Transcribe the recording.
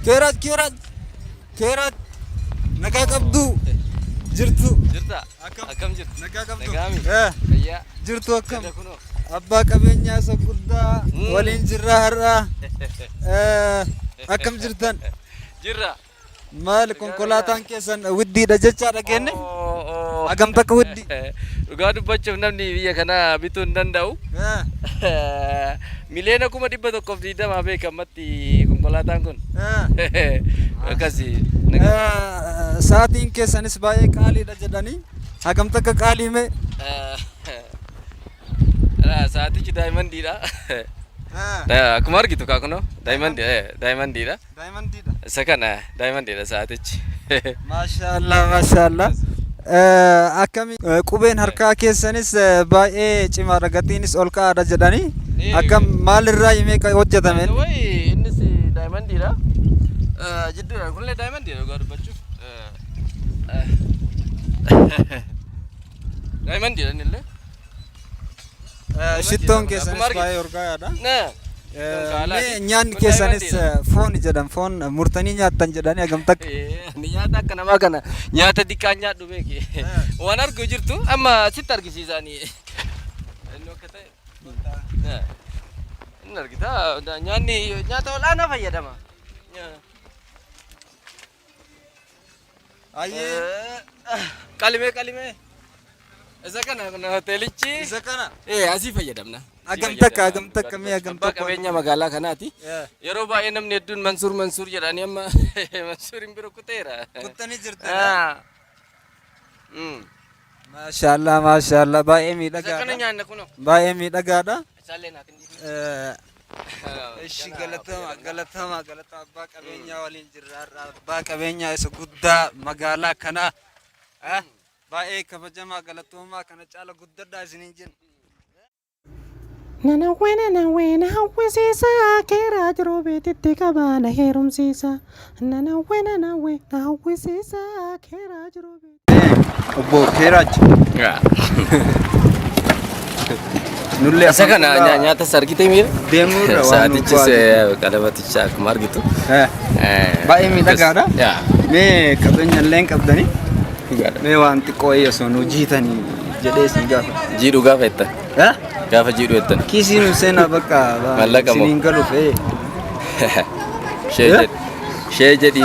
Keeraaj keeraaj keeraaj nagaa qabdu jirtu. Jirta? Akkam? Akkam jirtu? Nagaa qabdu. Nagaami. Eh, Fayyaa. jirtu akkam? Jala kunoo. Abbaa qabeenyaa isa guddaa waliin jirraa har'a. Eh, akkam jirtan? Jirra. Maal konkolaataan keessan widdiidha jechaa dhageenye? Oo, oo. Hagam takka widdi? Dhugaa dubbachuuf namni biyya kanaa bituu hin danda'u. Eh, 120,000,000 beekammatti konkolaataan kun. eh. Akkasi. Eh, sa'aatiin keessanis baay'ee qaaliidha jedhanii hagam takka qaalii mee? Sa'aatichi daayimandiidha. Eh, Akkuma argitu kaa kunoo daayimandiidha. Daayimandiidha. Isa kana daayimandiidha sa'aatichi. Maashaallah maashaallah. Eh, akkami eh, qubeen harkaa keessanis eh, baay'ee cimaadha gatiinis ol ka'aadha jedhanii akkam maalirraa meeqa hojjetame? Wayi innis daayimandiidha. Jidduudha kunillee daayimandiidha dhugaa dubbachuuf. Daayimandiidha innillee. Eh, Shittoon keessanis Akkuma argitu. baay'ee urgaayaadha. Nee. Eh, mee nyaanni keessanis eh, foon jedhan foon murtanii nyaattan jedhanii hagam takka. Ni nyaata akka namaa kana nyaata diqqaa nyaadhu beeki. Waan argu jirtu amma sitti argisiisanii. Inni akka ta'e. Inni argita nyaanni nyaata olaanaa fayyadama. Ayyee Qalimee qalimee. Isa kana kun hoteelichi. isa kana. Ee asii fayyadamna. Hagam takka hagam takka mee hagam Abbaa tokko. qabeenya magaalaa kanaati. Eh, Yeroo baay'ee namni hedduun Mansuur Mansuur jedhanii amma Mansuuriin bira kuteera. Kuttanii jirtu. Ah. Mm. Maashaallah maashaallah baay'ee Isa kana miidhagaadha. nyaanna kunoo. Baay'ee miidhagaadha. Isaallee naa kenni. Eh, Ishi galatama galatama galatama abbaa qabeenyaa waliin jirra har'a abbaa qabeenyaa isa guddaa magaalaa kanaa. Eh, baay'ee kabajamaa galatoomaa kana caala guddadhaa isiniin jenna. Nanawwee nanawwee na hawwisiisa keeraa jiruu beetitti qabaa na heerumsiisa. Nanawwee nanawwee na hawwisiisa keeraa jiruu beetitti. Obbo Keeraach nullee Isa kana nyaata isa argitee miira? Deemuurra waan nu Sa'aatichis bu'aa qalabaticha akkuma argitu. Eh, baay'ee miidhagaadha. Yaa. Mee qabeenya illee hin qabdanii? Dhugaadha. Mee waan xiqqoo wayii osoo nu jiitanii jedhee isin gaafa. Jiidhu gaafa jettan. Eh? Gaafa jiidhu jettan. Kiisii nu seenaa bakka Maallaqa moo? isiniin galuuf ee. Shee Eh? jedhi. Shee jedhi.